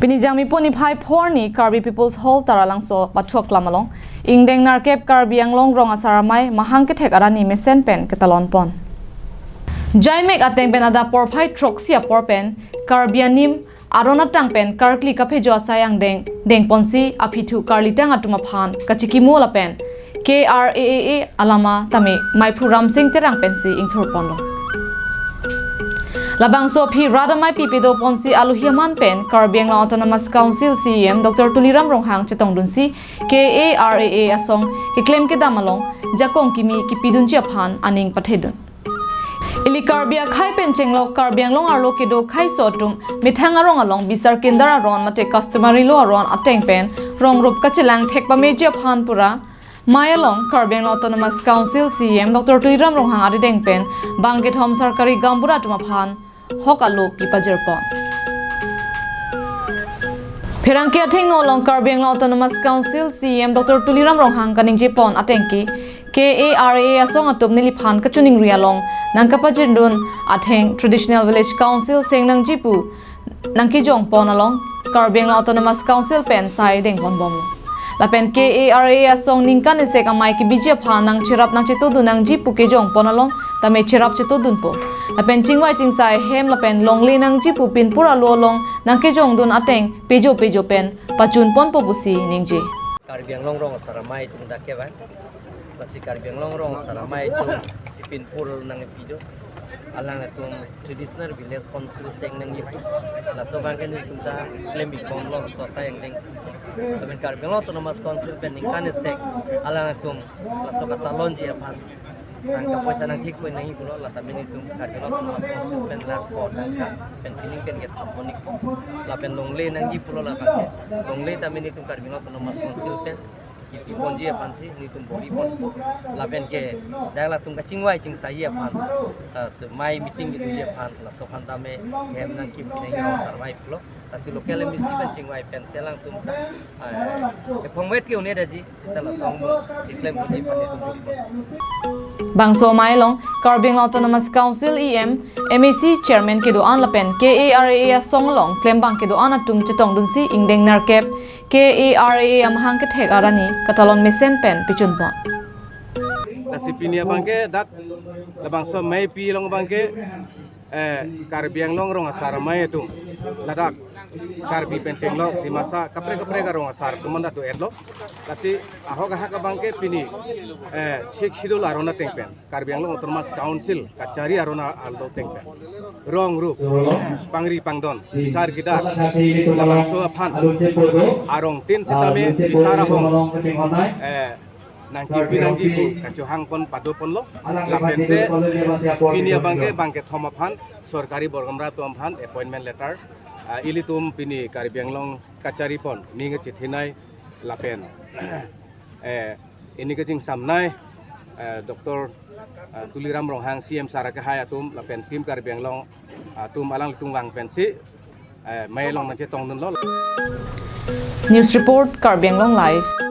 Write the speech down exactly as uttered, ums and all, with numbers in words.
Pini Jangmipo niphai phor arni Karbi People's Hall Taralangso Pathuaklam along ingdeng nerkep Karbi Anglong Rong Asar Amei mahang kethek arni mesen pen ketalon pon. Jaimek ateng pen adap porphai throksi apor pen Karbi anim aron atang pen karkli kaphejo asai angdeng dengponsi aphi thu karlitang atum aphan kachikimo lapen K R A A alama tame Maiphu Ramsing Terang pensi ingthur ponlo. Labangso aphi rat amei pipedo ponsi alohi aman pen Karbi Anglong Autonomous Council C E M Doctor Tuliram Ronghang chetongdunsi K A R A A asong keklem kedam along jakong kimi kipidunji aphan aning pathedun. Ili Karbi akhei pen chenglok Karbi Anglong arlo kedo kheiso atum methang arong along bisar kindar aron mate customary law aron ateng pen rong rup kachelang thek pameji aphan pura amei along Karbi Anglong Autonomous Council C E M Doctor Tuliram Ronghang arideng pen bang kethom sarkari gaonbura atum aphan hok alo kipajir pon. Pherangke athengno along Karbi Anglong Autonomous Council C E M Doctor Tuliram Ronghang kaningje pon ateng ke K A R A A asong atum neliphan kachiningri along nangkapajir dun atheng Traditional Village Council seng nangji pu nangkejong pon along Karbi Anglong Autonomous Council pen sai dengpon bomlo. Lapen K A R A A asong ningkan esek amei kebiji aphan nangcherap nangchetodun nangji pu kejong pon along tame cherap chetodunpo. Lapen chingvai chingsai hem lapen longle nangji pu pinpur alo along nangkejong dun ateng pejo pejo pen pachun ponpo pusi ningje. Karbi Anglong Rong Asar Amei atum dak kevang. Lasi Karbi Anglong Rong Asar Amei atum si pinpur nangpido. Alangtum Traditional Village Council seng nangji pu. Laso abangke nelitum ta klem-ik bomlo so asai angdeng. Lapen Karbi Anglong Autonomous Council pen ningkan esek alangtum laso katalonji aphan nangkapoisa nangthik pon nangji pulo, la tame nelitum Karbi Anglong Autonomous Council pen lakh ko tangka pen kining pen ketham pon-ikpo. Lapen longle nangji pulo labangke. Longle tame nelitum Karbi Anglong Autonomous Council pen kipi ponji aphansi nelitum bor-i ponpo. Lapen ke dak latum kachingvai chingsaiji aphan, ah, semai meeting kedoji aphan, laso aphan tame hem nangkimpi nangji Rong Asar Amei pulo. Lasi local M A C pen chingvai pensi alangtum ta, ah, ephongvet ke un-edetji seta laso angbong keklem ponji aphan nelitum bor-i pon. Bangso amei along Karbi Anglong Autonomous Council E M, M A C Chairman kedo-an lapen K A R A A asong along klembang kedo-an atum chetongdunsi ingdeng nerkep K A R A A amahang kethek arni katalon mesen pen pichun pon. Lasi pini abangke dak labangso amei pi along abangke, eh, Karbi Anglong Rong Asar Amei atum ladak Karbi pen chenglok Dimasa kaprek kaprek arong asar atum anta do-etlo. Lasi ahok ahak abangke pini, eh, Sixth Schedule aron ateng pen Karbi Anglong Autonomous Council kachari aron a-, alo ateng pen rong rup, pangri pangdon, bisar kidar, labangso aphan arongtin sitame bisar ahong, eh, nangkipi nangji pu kachohang pon pado ponlo. Lapen te pini abangke bang kethom aphan sorkari borgamra atum aphan appointment letter, ah, ilitum pini Karbi Anglong kachari pon ning chethinei lapen, eh, ini kachingsamnei, eh, Doctor, eh, Tuliram Ronghang C M sar akehai atum lapen Team Karbi Anglong atum alanglitum vang pensi, eh, amei along nangchetongdunlo. News report, Karbi Anglong Live.